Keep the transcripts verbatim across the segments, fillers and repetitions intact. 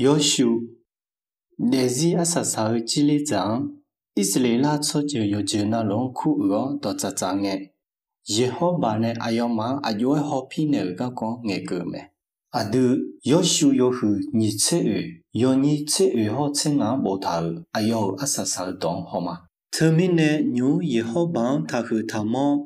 Yawshuif, daefzir arsaq saq-eu cirler dzaq-anr, Irsaqleqlav tsawrjeuq yawqjeuq navluf-anr kuruiq-awr dawqtsaf tsaf ngae, Yeqhawrbaq nae aqyawfmaf-anr aq jov-aer hawpir naeq-euq garkawv-anr ngaeqkeuv-eu mae. Aqdui, Yawshuif yawhuiq nyiq tser oeq, yawnyir tser oeq hawr tser ngaq-anr boftaq-euq aqyawf-euq arsaq saq-eu dawq-anr haw ma. Teumirnae, nymq-mr Yeqhawrbaq-anr taqhuiq taqmanr-awr,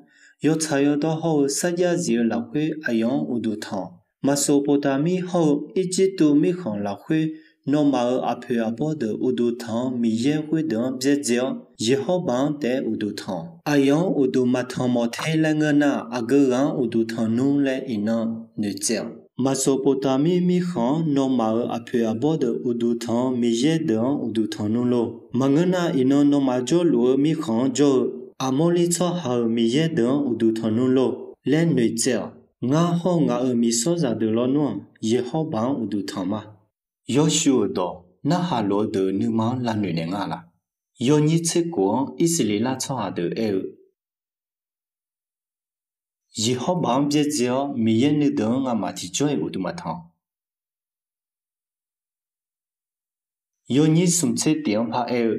yawtsaq yawdawr hawr-eu sarjax zif-eu lafkhoer aqyawf-anr uqduq tanq-awq. Maqsoqpoqtaqmir hawr-eu Irjirtuv mirkhanq lafkhoer, nawmaf-euq aqpoeq aqbawr deuq uqduq tanq-anr Miqyaer khoerdeuq-anr byaerdzae-awr, Yeqhawrbaq-anr taef-aer uqduq tanq-awq. Aqyawf-anr uqduq maqtanq mawf te laer ngeur nar, aqgeu ghaq-anr uqduq tanq nmr laer iqnan noeqtsaev-awq. Maqsoqpoqtaqmir mirkhanq-anr nawmaf-euq aqpoeq aqbawr deuq uqduq tanq-anr Miqyaer deuq-anr uqduq tanq nmr lor. Maqngeur nar, iqnan nawmaf jawrluf-eu mirkhanq-anr jawr-eu Aqmawrlir tsawrhaq-euq Miqyaer deuq-anr uqduq tanq nmr lor laer noeqtsaev-awq. Ngar hawr-eu ngaq-euq miqsawrzaq deuq lawnmr-aq, Yeqhawrbaq-anr uqduq tanq ma. Yawshuif-euq dawq narhaq lof-eu deuq nuima-anr lavnoeq naeq nga laq? Yawnyir tser kof-anr Irsaqleqlav tsawrhaq deuq aer-eu, Yeqhawrbaq-anr byaerdzae-awr Miqyaer nuideuq-anr ngamaf tiqjawr-iq uqduq maqtanq. Yawnyir smq tser tif-anr paraer-eu,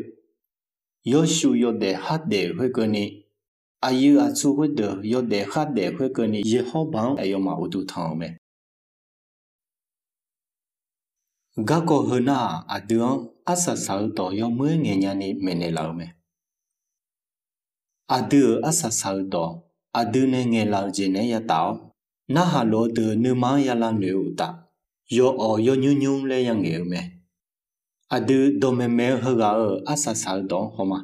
Yawshuif yawdaef khardaef khoerkeuvni, aqyuif aqtsu khoerdeuq yawdaef khardaef khoerkeuvni Yeqhawrbaq-anr aqyawfmaf uqduq tanq-euq mae. Garkawv heu nar-aq, aqdui-anr arsaq saq-eu dawq yawmuiq-aer ngaeqnya ni maeqnaeq laf-eu mae. Aqdui-euq arsaq saq-eu dawq, aqdui nae ngaeqlaf-euq jeq naeq-aer yataf-awr, narhaq lof-eu deuq nuima-anr ya lavnoeq-eu uqtaf, yawawq yawnymr nymr laer yangaeq-eu mae. Aqdui dawqmaeq maeq-eu heughaq-euq arsaq saq-eu dawq-anr haw ma.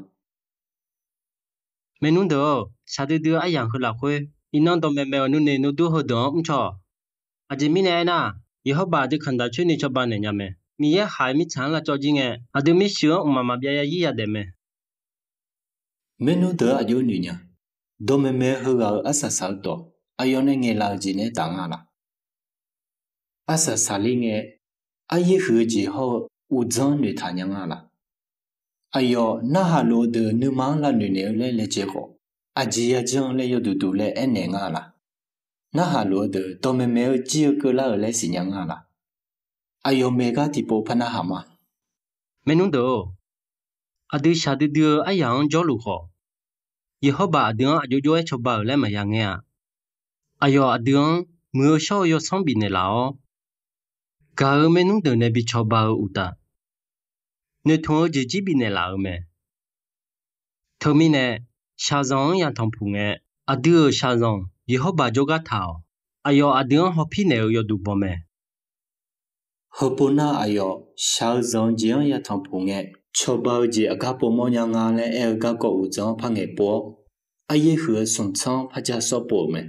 Maernmr deuq-or, shaqdui dui-eu aryamq heu lafkhoer, iqnan dawqmaeq maeq-euq nuinoeq nuidur heudeuq-anr mrcaw-awq. Aqjeq mirnae aernar, Yeqhawrbaq aqdui kaqdaq coer ni cawba naeq nya mae. Miqyaer haiq-eu mirtsaq-anr lavcawv jir ngae, aqdui mirshuif-anr mqmaq maqbyav yarzir yadaef mae. Maernmr deuq-anr aqjox noeq nya. Dawqmaeq maeq-eu heughaq-euq arsaq saq-eu dawq, aqyawf nae ngaeqlaf-euq jeq naeq-aer taf nga laq? Arsaq saqler ngae, aryaer huiq-eu jeq hawr-eu uqdzan-anr noeqtaq nya nga laq? Aqyawf narhaq lof-eu deuq nuima-anr lavnoeq naeq-eu laer laejae khawf, aqjeq yajanr laer yawduq duq laer aernaeq nga laq? Narhaq lof-eu deuq dawqmaeq maeq-eu jir-eu keuvlar-euq laer siqnya nga laq? Aqyawf maeqgar tiqpov par narhaq ma. Maernmr deuq-or, aqdui shaqdui dui-eu aryamq-anr jawrluf khawf, Yeqhawrbaq aqdui-anr aqjox jov-aer cawba-euq laer maqya ngae-a. Aqyawf aqdui-anr muiq-eu shawr-eu yawsanr bifnaeq laf-awr, gaq-euq maernmr deuq nae bi cawba-eu uqtaf, noeqtmq-eu jeq jir bifnaeq laf-euq mae. Teumirnae, shaqzanq-anr yatanq puq ngae, aqdui-euq shaqzanq Yeqhawrbaq jawrgar taq-awq. Aqyawf aqdui-anr hawpir naeq-eu yawduq baw mae. Heupov nar, aqyawf shaq-eu zanq-eu jeq-anr yatanq puq ngae, cawba-eu jeq aqgar povmawr nya nga laer aer-eu garkawv uqdzan-anr par ngaeqpov-awr, aryaer huiq-eu smq tsanr-anr par jar sawr pov-euq mae.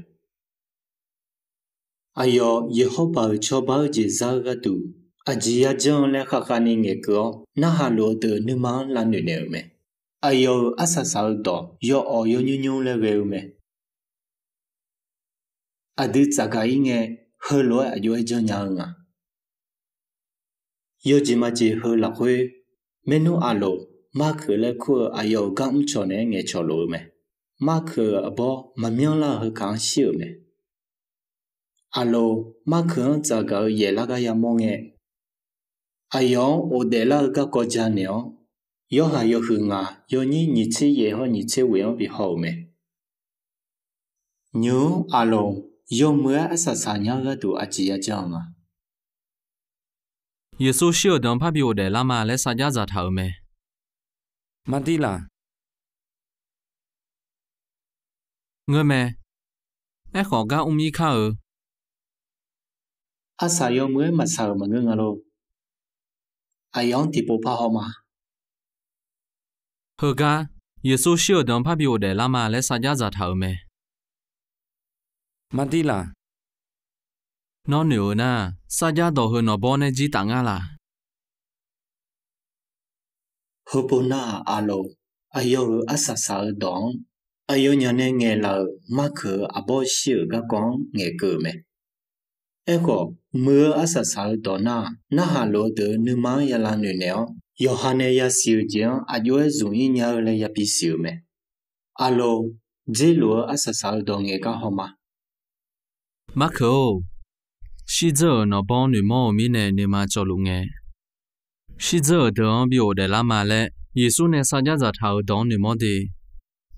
Aqyawf Yeqhawrbaq-euq cawba-eu jeq za-eu gharduq, aqjeq yajanr laer khavkhav ni ngaeqkeuv-awr, narhaq lof-eu deuq nuima-anr lavnoeq naeq-euq mae. Aqyawf-euq arsaq saq-eu dawq yawawq yawnymr nymr laer ghae-eu mae. Aqdui tsafgaq-ir ngae, heulof-aer aqjox-aer janrnya-eu nga. Yawjeq majeq heu lafkhoer, maernmr Aqloq, Markeuq laer kur-eu aqyawf-euq gar mrcawq naeq-aer ngaeqcawq luf-eu mae. Markeuq-euq arbawr maqmyanr lar-eu heu kaq-anr shir-euq mae. Aqloq, Markeuq-anr tsafgaq-eu yaef lar gar yamawr ngae, aqyawf-anr ghofdaef lar-eu garkawv ja naeq-awr, Yorhaq yawhuiq ngaq yawnyir nyiq tser yaef hawr nyiq tser ghoeq-anr bihaw-euq mae. Nymq-mr Aqloq, yawmuiq-aer arsaq saq nya-eu gharduq aqjeq yajanr-eu nga. Yeqsur shir-euq deuq-anr parbi ghofdaef lar ma laer sarjax dzaqtaq-euq mae. Mardir laq. Ngeurmae. Aerkhawf gar mr-ir kar-eu. Arsaq yawmuiq-aer maqsaq-euq maqngeur nga lor. Aqyawf-anr tiqpov par haw ma. Heugar, Yeqsur shir-euq deuq-anr parbi ghofdaef lar ma laer sarjax dzaqtaq-euq mae. Mardir laq. Nawr noeq-eu nar, sarjax dawq heu nawqbawr nae jir taf ngar laq. Heupov nar-aq, Aqloq, aqyawf-euq arsaq saq-eu dawq-anr, aqyawfnyaf nae ngaeqlaf-euq Markeuq-euq arbawr shir-euq garkawv-anr ngaeqkeuv-euq mae. Aerkhawf, muiq-eu arsaq saq-eu dawq nar-aq, narhaq lof-eu deuq nuima-anr ya lavnoeq naeq-awr, yawqha nae yasiq-euq jeq-anr aqjox-aer zmq-ir nya-eu laer yabi siq-euq mae. Aqloq, dzerluf-eu arsaq saq-eu dawq ngaeq gar haw ma. Markeuq-or, shirdzeur-euq nawqbawr noeqmawr-euq mirnae nuima cawvluf ngae, Shirdzeur-euq deuq-anr bi ghofdaef lar ma laer Yeqsur nae sarjar dzaqtaq-euq dawq-anr noeqmawr de.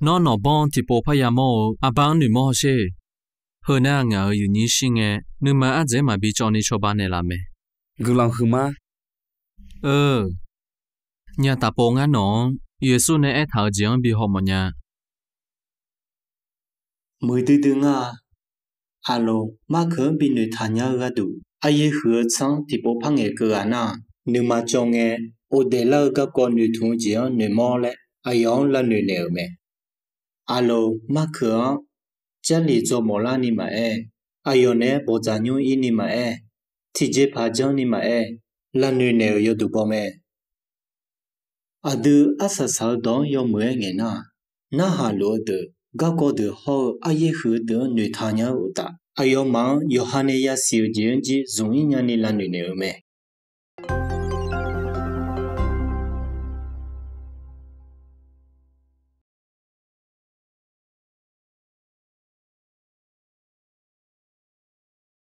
Nawr, nawqbawr-anr tiqpov parya mawr-eu arbar-anr noeqmawr hawsher. Heu nar, ngaq-euq yuiqnyir shir ngae, nuima ardzaeq-aer maqbi cawv ni cawba naeqlaf mae. Guiqlanq huiqma. Eu, nya taqpov ngar nawq-anr Yeqsur nae aertaq-euq jeq-anr bi haw mawfnya. Muiqdui dui ngar-a. Aqloq, markeuq-anr bi noeqtaq nya-eu gharduq, aryaer huiq-eu tsanr tiqpov par ngaeqkeuv ghaq nar-aq, nuima cawv ngae, ghofdaef lar-eu garkawv noeqtmq-eu jeq-anr noeqmawr laer aqyawf-anr lavnoeq naeq-euq mae. Aqloq, markeuq-anr Jarlif dzaw mawflar ni maqaer, aqyawf naeq-aer bawqdzaq nymr ir ni maqaer, tiqjeqpaq janr ni maqaer, lavnoeq naeq-euq yawduq baw mae. Aqdui arsaq saq-eu dawq-anr yawmuiq-aer ngaeq nar-aq, narhaq luf-eu deuq, garkawv deuq hawr-eu aryaer huiq-eu deuq-anr noeqtaq nya-eu uqtaf, aqyawfmaf-anr yawqha nae yasiq-euq jeq-anr jir zmq ir nyani lavnoeq naeq-eu mae.